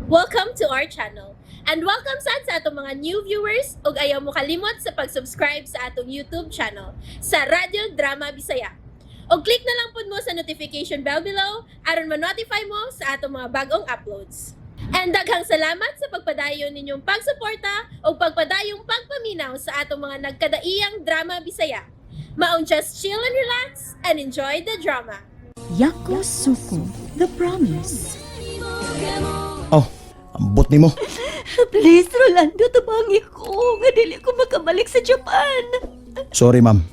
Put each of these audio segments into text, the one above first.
Welcome to our channel. And welcome sad sa atong mga new viewers ug ayaw mo kalimot sa pag-subscribe sa atong YouTube channel sa Radyo Drama Bisaya. Og click na lang pud mo sa notification bell below aron ma-notify mo sa atong mga bagong uploads. And daghang salamat sa pagpadayon ninyong pagsuporta ug pagpadayong pagpaminaw sa atong mga nagkadaiyang drama Bisaya. Maong just chill and relax and enjoy the drama. Yakusoku, The Promise. Oh, ambot nimo. Please, Rolando, tabangi ko. Nga dili ko makabalik sa Japan. Sorry, ma'am.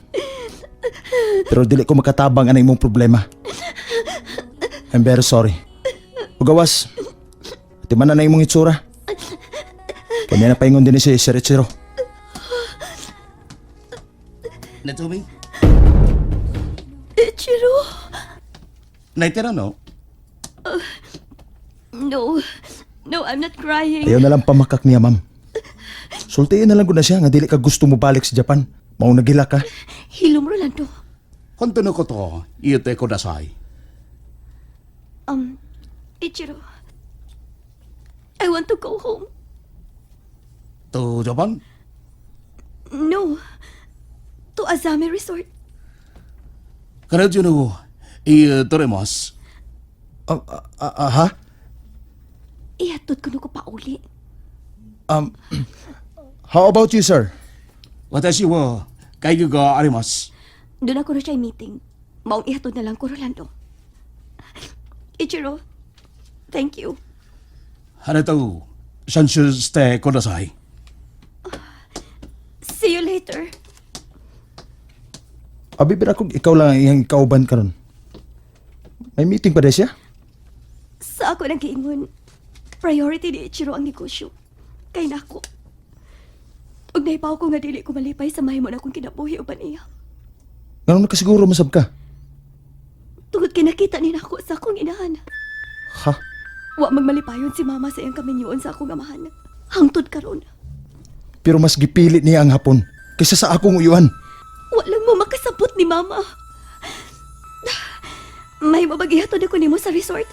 Pero dili ko makatabang anang imong problema. I'm very sorry. Ugawas, timan na imong itsura. Kanya na paingon din ni si Sir Ichiro. Natsumi? Ichiro. Naitira no? No. No, I'm not crying. Ayaw na lang pamakak niya, ma'am. Sultiin na lang ko na siya nga dili ka gusto mo balik sa Japan. Mao nagila ka. Hilom, Rolando. 本当のことを言ってください。 Ichiro. I want to go home. To Japan? No. To Azami Resort. 彼女の言うとれます。 Ah, ah, ah, ha? Ihatod ko na ko pauli. How about you, sir? 私は会議があります。 Doon ako na siya meeting. Maong ihatod na lang ko, Rolando. Ichiro, thank you. あなたを三種してください。 See you later. Abi, pero kung ikaw lang ang iyang ikauban karon. May meeting pa de siya? Sa ako nang giingon, priority ni Ichiro ang negosyo. Kay nako. Ug nahibaw ko nga dili ko malipay sa mahimo na akong kinabuhi uban iya. Ngano nakasiguro masab ka? Tungod kay nakita ni nako sa akong inahan. Ha? Wa magmalipayon si mama sa iyang kaminyoon sa akong amahan. Hangtod karon. Pero mas gipilit niya ang Hapon kaysa sa akong uyuan. Wa lang mo makasabot ni mama. May mabagihatod ako nimo sa resort.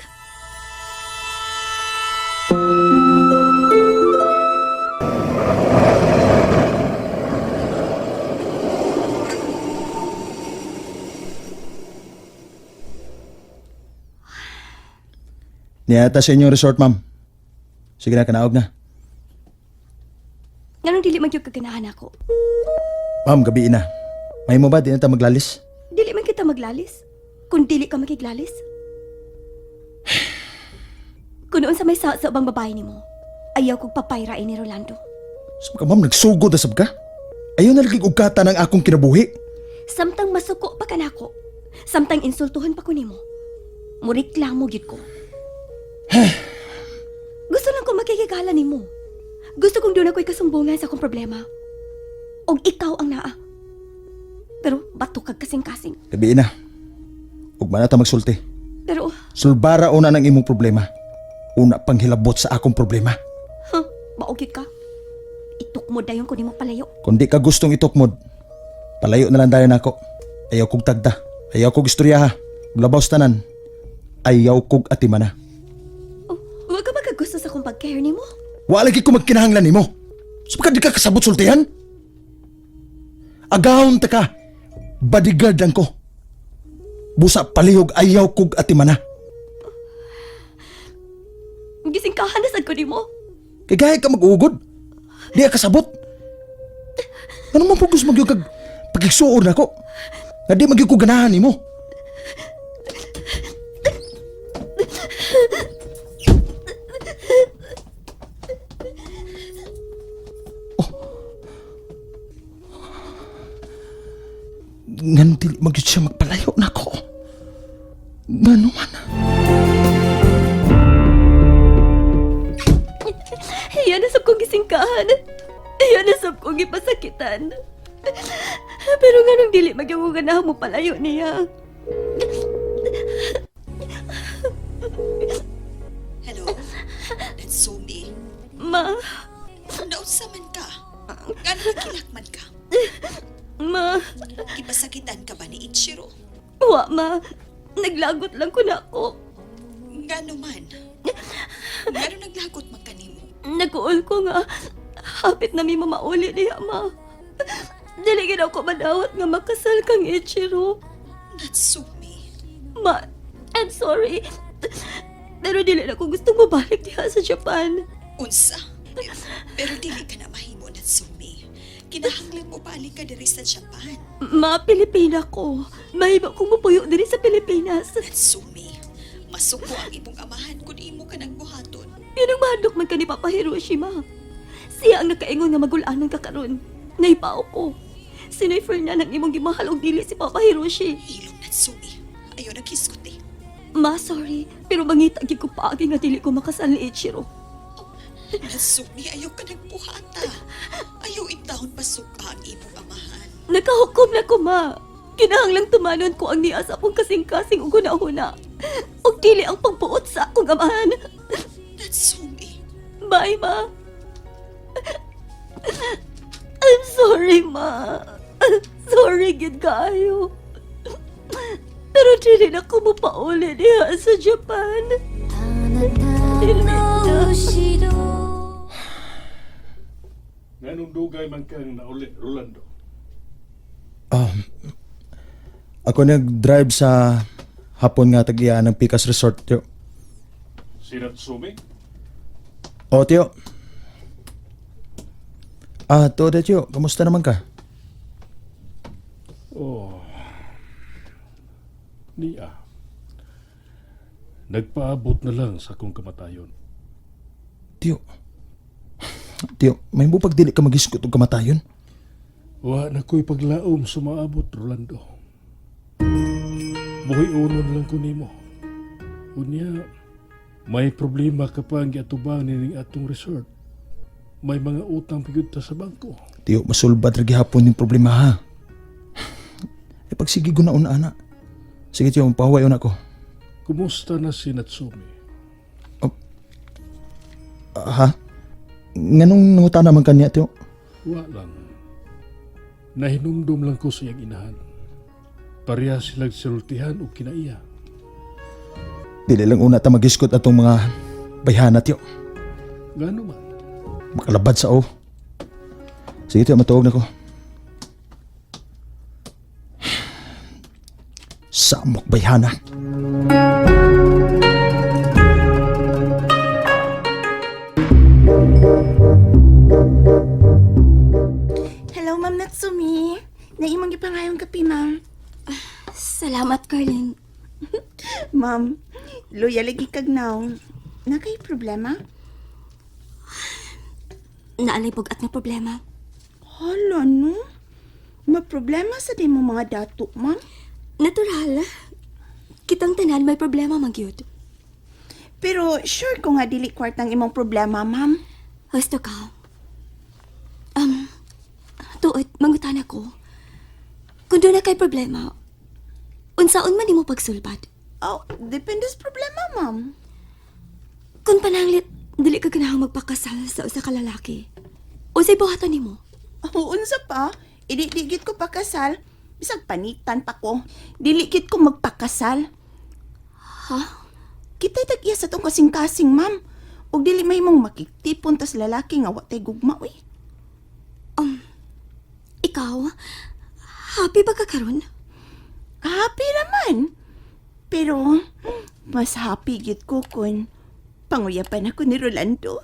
Niyata sa inyong resort, ma'am. Sige na, kanaog na. Nganong dili man gyud kaganahan ako. Ma'am, gabi na. May mo ba? Di na ta maglalis? Dili man kita maglalis. Kung dili ka makiglalis. Kung noon sa may sa bang babae nimo, ayaw kong papayrain ni Rolando. Sab ka, ma'am, nagsugod na sab ka? Ayaw na lagi ugkata ng akong kinabuhi. Samtang masuko pa kanako, samtang insultuhan pa ko nimo, mureklamo gyud ko. Gusto lang ko makikigala nimo. Gusto kong doon ako'y kasumbungan sa akong problema. Og ikaw ang naa. Pero bato kag kasing-kasing. Gabi na. Ugma na ta magsulti. Pero, Sulbara una ng imong problema. Una pang hilabot sa akong problema. huh, maugit ka. Itukmo dayon ko nimo palayo. Kung di ka gustong itukmod, palayo na lang dayon ako. Ayaw kog tagda. Ayaw kog istorya ha. Labaw sa tanan. Ayaw kog atimana. Oh, huwag ka magkagusto sa akong pag-care nimo. Wala lagi ko magkinahanglan nimo. Sapagkat di ka kasabot sultihan. Agahon ta ka. Bodyguard ang ko. Busa palihog ayaw kog atimana. Gisingkahan na sad ko nimo. Kay gaya ka mag-ugod. Di ka kasabot. Ano man po gusto magyug kag pagigsuon nako? Nga di magyug ko ganahan nimo. Oh. Ngan dili magyud siya magpalayo nako. Ngano man? Iyan na sab kong gisingkahan. Iyan na sab kong gipasakitan. Pero nganong dili magyug ko ganahan mo palayo niya. Hello? Natsumi? Ma, Naunsa man ka? Ngano nagkilak man ka? ma, Gipasakitan ka ba ni Ichiro? wa ma. Naglagot lang ko na ako. Ngano man? Ngano naglagot man Nagduol ko nga hapit na mi mamauli niya, ma. Dili gid ako madawat nga makasal kang Ichiro. Natsumi. Ma, I'm sorry. Pero dili na ko gustong mabalik diha sa Japan. Unsa? Pero dili ka na mahimo, Natsumi. Kinahanglan mo balik ka diri sa Japan. Ma, Pilipina ko. Mahimo kong mapuyo diri sa Pilipinas. Natsumi, masuko ang imong amahan kung imo ka nang buhaton. Yun ang mahadlok man ka ni Papa Hiroshi, ma. Siya ang nakaingon nga magulanan ka karon. Naipao ko. Sinoy Fernan ang imong gimahal og dili si Papa Hiroshi. Hilom, Natsumi. Ayaw naghisgot eh. Ma, sorry. Pero mangita gid ko paagi nga dili ko makasal ni Ichiro. Natsumi, ayaw ka nagbuhata. Ayaw intahon pasuka ang imong amahan. Nakahukom na ko, ma. Kinahanglang tumanon ko ang niya sa akong kasing-kasing ug hunahuna. Ug dili ang pagbuot sa akong amahan. Natsumi. Bye, ma. I'm sorry, ma. Sorry, gid kaayo. Pero dili na ko mapauli niya sa Japan. Dili na. Nganong dugay man kang nauli, Rolando? Ako nag-drive sa hapon nga tagiyaan ng Pikas Resort, tiyo. Si Natsumi? O, tiyo. Ah, to, tiyo. Kamusta naman ka? Oh. Niya. Nagpaabot na lang sa akong kamatayon. Tiyo. Tiyo, may bupag dili ka magisgot og kamatayon. Wa na ko'y paglaom sumaabot, Rolando. Buhi unon lang ko nimo. Unya, may problema ka pa ang giatubang nining atong resort. May mga utang pa gyud ta sa bangko. Tiyo, masulbad ra gihapon yung problema ha. E pagsige guna una ana. Sige tiyo, pahuway una ko. Kumusta na si Natsumi? Ah, ha? Nganong nanguta naman kanya, tiyo? Wa lang. Nahinumdum lang ko sa iyang inahan. Pareha silang sultihan o kinaiya. Dili lang una ta magisgot atong mga bayhana, tiyo. Ngano man? Makalabad sa o. Sige tiyo, matuog na ko. Samok bayhana. Hello, Ma'am Natsumi. Naimong gipangayong kape, ma'am. Salamat, Carlin. Ma'am, loyal lagi kag now. Nakay problema? Naalay bugat nga problema. Hala, no? Ma-problema sa di mo mga dato, ma'am. Natural. Kitang tanan may problema magyud. Pero sure ko nga dili kwartang imong problema, ma'am. Gusto ka. Um, tuot, mangutan ako. Kung doon na kay problema, unsaon man nimo pagsulbad? Oh, depende sa problema, ma'am. Kung pananglit, dili ka ganahang magpakasal sa usa ka lalaki. Unsay buhaton nimo? Oh, unsa pa? Ididigit ko pakasal. Bisag panitan pa ko. Dili gid ko magpakasal. Ha? Kita'y tag-iya sa tong kasing-kasing, ma'am. Ug dili may mong makigtipon tas lalaki nga wa tay gugma, uy. Ikaw, happy ba ka karon? Happy raman. Pero, mas happy gid ko kun panguyapan ako ni Rolando.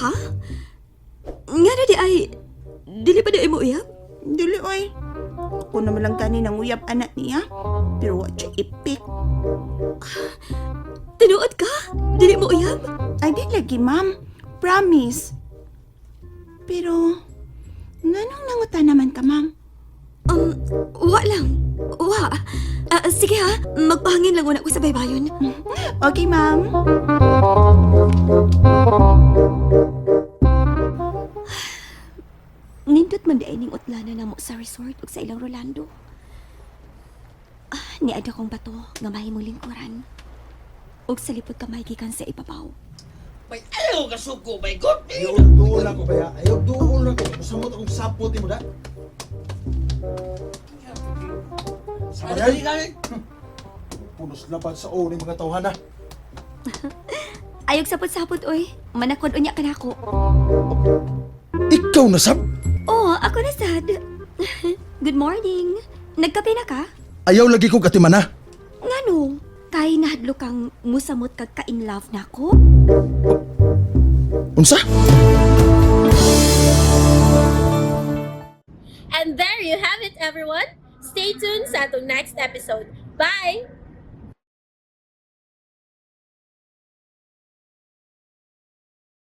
Ha? Nga na di ay, dili ba di ay mo uyab? Dili oy. Ako naman lang gani nang uyab anak niya. Pero wa siya ipik. Tinuod ka? Dili mo uyab? Ay, di lagi, ma'am. Promise. Pero, nganong nanguta naman ka, ma'am? Wa lang. Wa. Ah, sige ha, magpahangin lang una ko sa baybayon. Okay, ma'am. Nindot man di ay ning utlana namo sa resort ug sa ilang Rolando. Ah, niad akong bato nga mahimong lingkuran. Ug sa lipod kamay gikan sa ibabaw. May ayaw ka suko, my God! Ayaw duol ako baya. Ayaw duol ako. Musamot akong sapot mo da. Sama Dali, dali! Punos labad sa o ni mga tawhana. Ayog sapot-sapot oy. Manakod unya kanako. Ikaw na sab. Oh, ako na sad. Good morning. Nagkape na ka? Ayaw lagi kong katimana. Ngano? Kay nahadlo kang musamot kag ka-in love nako? Unsa? And there you have it, everyone. Stay tuned sa atong next episode. Bye!